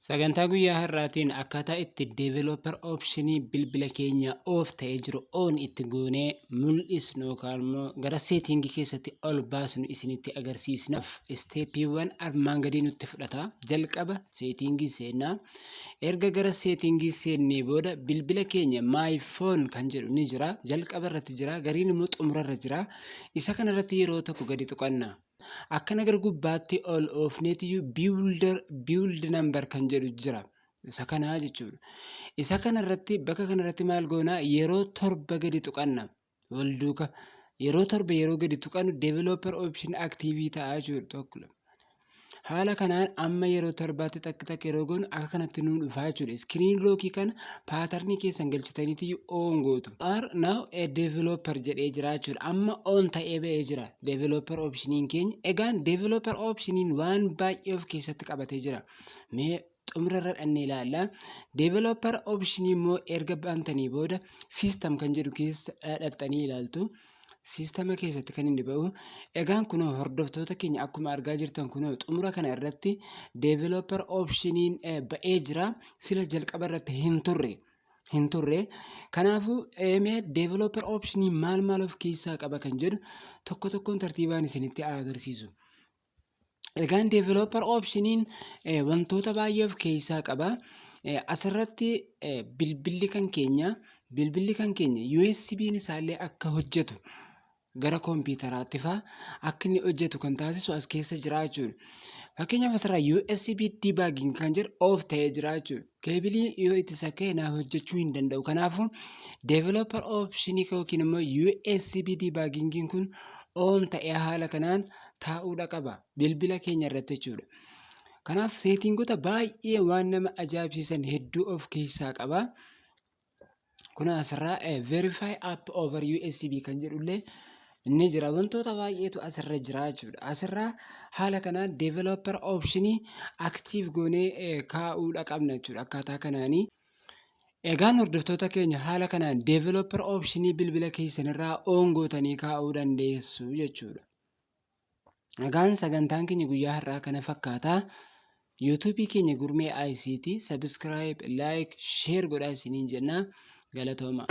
Sagantaa guyyaa har'aatiin akkaataa itti developer option bilbila keenya off ta'ee jiru on itti goonee mul'isnu yookaan immoo gara setting keessatti ol baasnu isinitti agarsiisna. Isteeppiiwwan armaan gadii nutti fudhata. Jalqaba seetingii seennaa. Erga gara seetingii seennee booda bilbila keenya my phone kan jedhu ni jira. Jalqaba irratti jira. Gariin immoo xumura irra jira. Isa kana irratti yeroo tokko gadi tuqanna. Akkana gara gubbaatti ol oofneetiyyuu builder build number kan jedhu jira. Isa kanaa jechuudha. Isa kana irratti bakka kana irratti maal goonaa yeroo torba gadi tuqanna. Wal duuka yeroo torba yeroo gadi tuqannu developer option active ta'a jechuudha. Tokko haala kanaan amma yeroo torbaatti takka takka yeroo goonu akka kanatti nuu dhufaa jechuudha. Iskiriin lookii kana paatarnii keessan galchitaniiti on gootu. Are now a developer jedhee jira jechuudha. Amma on ta'ee ba'ee jira developer optioniin keenya. Egaan developer optioniin waan baay'ee of keessatti qabatee jira. Mee xumura irra dhannee ilaalla. Developer optionii immoo erga bantanii booda system kan jedhu keessa dhaqxanii ilaaltu. Siistama keessatti kan inni ba'u. Egaan kunoo hordoftoota keenya akkuma argaa jirtan kunoo xumura kana irratti developer optioniin ba'ee jira. Sila jalqaba irratti hin turre. Hin turre. Kanaafuu mee developer optionii maal maal of keessaa qaba kan jedhu tokko tokkoon tartiibaan isinitti agarsiisu. Egaan developer optioniin wantoota baay'ee of keessaa qaba. Asirratti bilbilli kan keenya USB'n isaallee akka hojjetu gara kompiitaraatti faa akka inni hojjetu kan taasisu as keessa jira jechuudha. Fakkeenyaaf asirraa USB debugging kan jedhu off ta'ee jira jechuudha. Keebilii yoo itti sakka'e naaf hojjechuu hin danda'u. Kanaafuu developer optionii yookiin immoo USB debuggingiin kun on ta'ee haala kanaan taa'uudha qaba bilbila keenya irratti jechuudha. Kanaaf seetingota baay'ee waan nama ajaa'ibsiisan hedduu of keessaa qaba. Kun asirraa verify app over USB kan jedhullee ni jira. Wantoota baay'eetu asirra jira jechuudha. Asirraa haala kanaan developer optionii active goonee kaa'uudha qabna jechuudha akkaataa kanaanii. Egaan hordoftoota keenya haala kanaan developer optionii bilbila keessanirraa on gootanii kaa'uu dandeessu jechuudha. Egaan sagantaan keenya guyyaa har'aa kana fakkaata. Yuutuubii keenya Gurmee ICT subscribe, like, share godhaa isiniin jenna. Galatooma.